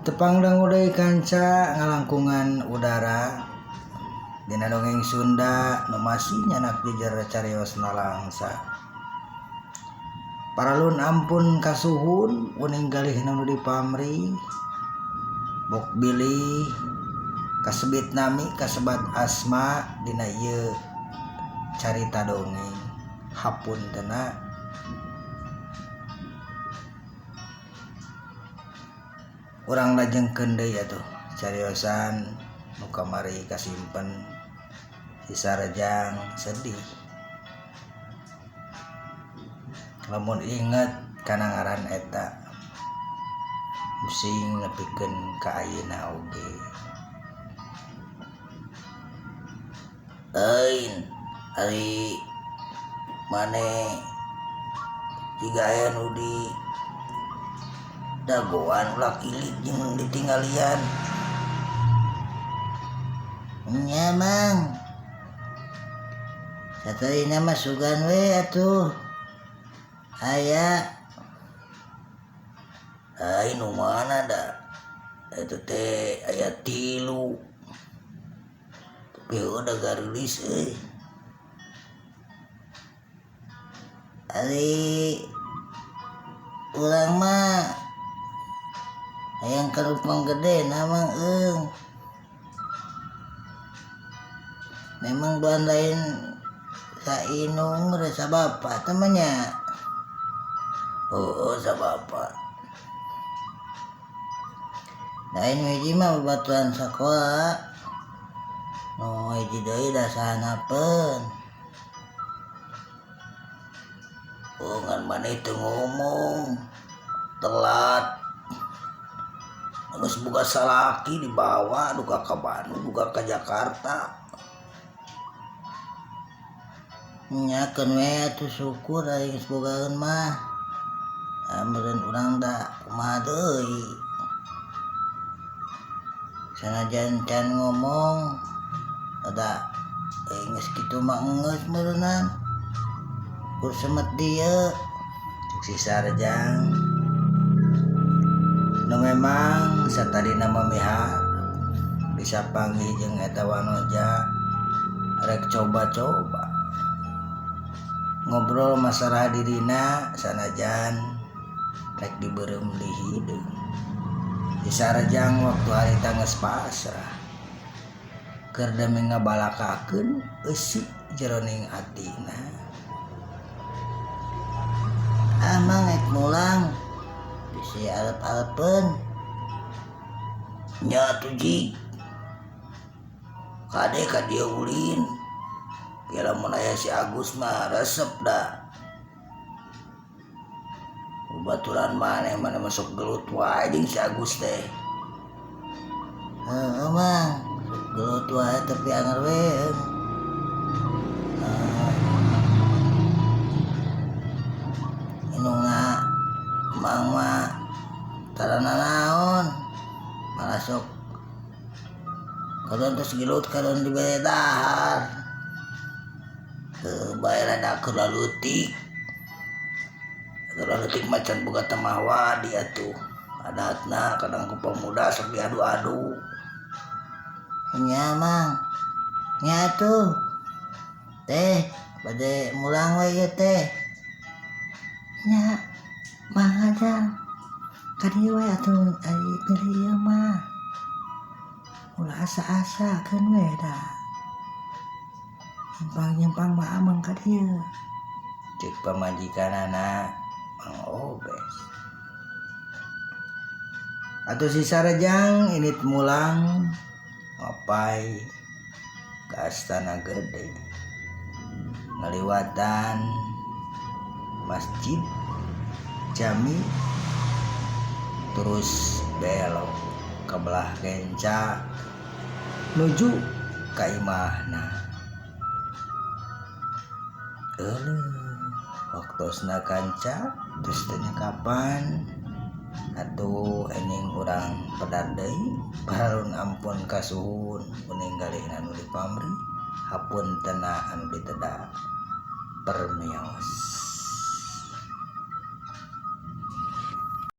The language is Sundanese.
Tepang dangu deui kanca ngalangkungan udara dina dongeng Sunda nu masih nyanak jejer carios nalangsa. Paralun ampun kasuhun uning galih nu dipamrih bok bilih kasebit nami kasebat asma dina ieu carita dongeng hapuntena. Urang lajengkeun deui atuh cariosan nu kamari kasimpen si Sarjang sedih. Lamun inget kana ngaran eta musing nepikeun ka ayeuna oge. Lain ari maneh jiga aya nu di dagoan ulah kilik jeung ditinggalian. Nya mang. Satadina mah sugan we atuh aya. Lain nu mana da eta teh aya tilu. Tapi heueuh da gareulis euy. Ari urang mah hayang ka nu panggedena mang eung. Memang buan lain sa inung meureun sa bapa teh mah nya. Heueuh sa bapa. Lain hiji mah babaturan sakola. Nu hiji deui da sahanapeun. Oh ngan maneh teu ngomong telat. Geus boga salaki dibawa duka ka Bandung duka ka Jakarta. Nya keun we atuh syukur ari geus bogaeun mah. Meureun urang da kumaha deui. Sanajan can ngomong da geus kitu mah enggeus meureunan. Kur semet dieu cek si Sarjang. Nu memang satadina mah mihar bisa panggih jeung eta wanoja rek coba-coba ngobrol masalah dirina sanajan rek dibeureum di hideung. Si Sarjang waktu harita geus pasrah keur demi ngabalakakeun eusi jeroning atina. Ah mang rek mulang bisi alep-alepeun. Nya atuh jig. Kade ka dieu ulin. Ge lamun aya si Agus mah resep da. Baturan maneh maneh mah sok gelut wae jeung si Agus teh. Heueuh mang, sok gelut wae tapi anger we. Indungna mang mah tara nanaon malah sok kadon tos gelut kadon dibere dahar. Heuh bae rada keur laleutik. Keur laleutik mah can boga temah wadi atuh. Adatna kadang ku pemuda sok diadu-adu. Nya mang. Nya atuh. Teh bade mulang we ieu teh. Nya mang aja. Ka dieu we atuh ari pilih ieu mah. Ulah asa-asa keun we da. Nyimpang-nyimpang mah amang ka dieu. Cek pamajikanana Mang Obes. Atuh si Sarjang init mulang ngopai ka Astana Gede. Ngaliwatan Masjid Jami terus belok ka belah kenca nuju ka imahna. Euleuh waktosna kanca geus teu nya kapan atuh enjing urang pedar deui paralun ampun kasuhun uning galih anu dipamrih hapuntena anu diteda permios.